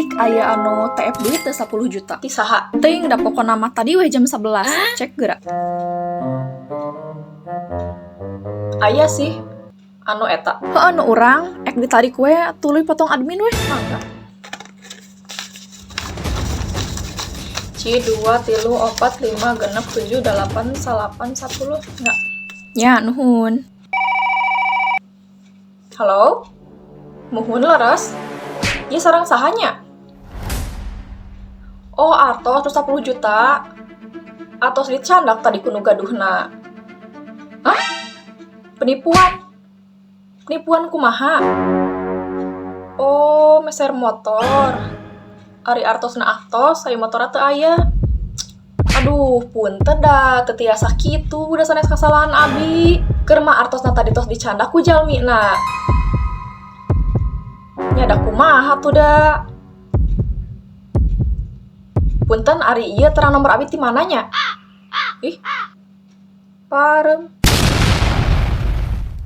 Leutik aya anu TF duit teh 10 juta. Ti saha? Teuing da pokona mah tadi weh jam 11. Cek geura. Aya sih anu eta. Heuh nu urang ek ditarik we tuluy potong admin weh. Mangga. Ci 2 3 4 5 6 7 8 9 10. Enggak. Ya, nuhun. Halo? Muhun leres? Ieu sareng sahanya? Oh, artos terus 10 juta. Atos dicandak tadi ku nu gaduhna. Hah? Penipuan? Penipuan kumaha? Oh, meser motor. Ari artosna artos, ari motorna teu aya. Aduh, punten da, teu tiasa kitu da sanes kasalahan abi. Keur mah artosna tadi tos dicandak ku jalmina. Nya da kumaha tuh da. Punten ari ieu terang nomor abi ti mana nya? Ih. Pareum.